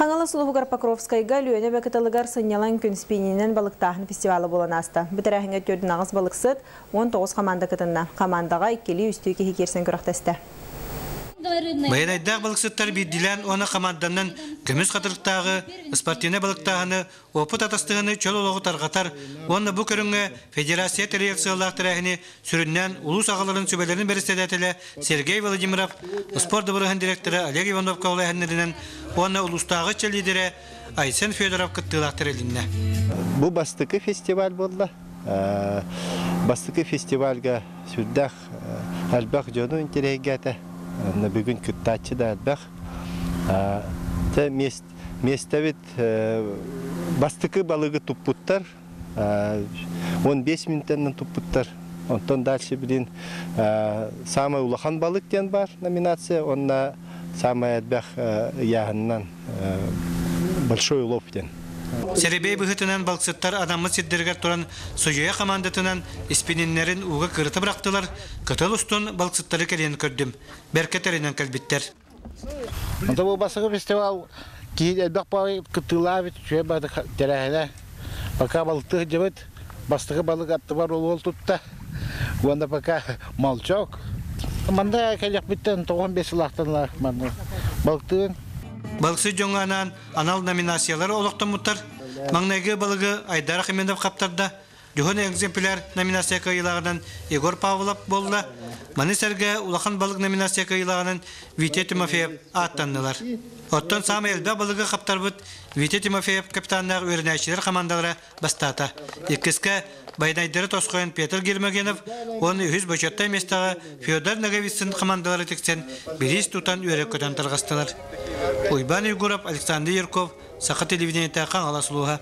Хаҥалас улууһугар Покровскайга Өлүөнэ эбэ кытылыгар сынньалаҥ күн спиннинэн балыктааһын фестивала буолан ааста. Бу тэрээһиҥҥэ 48 балыксыт, 19 хамаанда кытынна. Хамаандаҕа иккилии-үстүү киһи киирсэн күрэхтэстэ. Байанайдаах балыксыттар биирдиилээн уонна хамаанданан көмүс хатырыктааҕы, спортивнай балыктааһыны, опыт атастыһыны чөл олоҕу тарҕатар уонна бу көрүҥҥэ федерация тэрийэр сыаллаах тэрээһини сүрүннээн улуус аҕаларын сүбэлэрин бэрэссэдээтэлэ Сергей Владимиров, спорт дыбарыһын директора Олег Иванов көҕүлээһиннэринэн уонна улуустааҕы ыччат лидерэ Айсен Федоров кыттыылаах тэрилиннэ. Бу бастакы фестиваль буолла. Бастакы фестивальга сүрдээх элбэх дьону интэриэһиргээтэ. Бүгүн кыттааччы да элбэх. Миэстэбит бастакы балыгы туппуттар. 15 минутанан туппуттар. Онтон дальше билин самый улахан балык диэн бар номинация, онна самый элбэх ыйааһынынан большой улов диэн. Сэрэбиэй быһыытынан балыксыттар анаммыт сирдэригэр туран судьуйа хамаандатынан испининнэрин ууга кырыта бырахтылар, кытыл устун балыксыттары кэлиэн көрдүм. Бэркэ тэринэн кэлбиттэр. Онто бу бастакы фестивал киһи элбэх баҕайы кыттыылаабыт, үчүгэй баҕайы тэрээһинэ. Пока балыктыы сылдьабыт, бастакы балык аттыбар уол тутта. Уонна пока молчок. Манна кэлиэхпиттэн 95 сылаахтан манна балыктыын. Балыксыт дьоҥҥо анаан анал номинациялары олохтоммуттар. Маҥнайгы балыгы Айдар Ахмедов хаптарда, Дьоһун экземпляр номинация кыайыылааҕынан Егор Павлов буолла. Маны сэргэ улахан балык номинация кыайыылааҕынан Витя Тимофеев ааттаннылар. Оттон саамай элбэх балыгы хаптарбыт Витя Тимофеев капитаннаах үөрэнээччилэр хамаандалара бастаата. Иккискэ байанайдары тосхойон Петр Гермогенов уонна үһүс бочуоттай миэстэҕэ Федор Ноговицын хамаандалара тиксэн бириис тутан үөрэ-көтөн тарҕастылар. Уйбаан Егоров, Александр Ярков, Саха телевидениетэ Хаҥалас улууһа.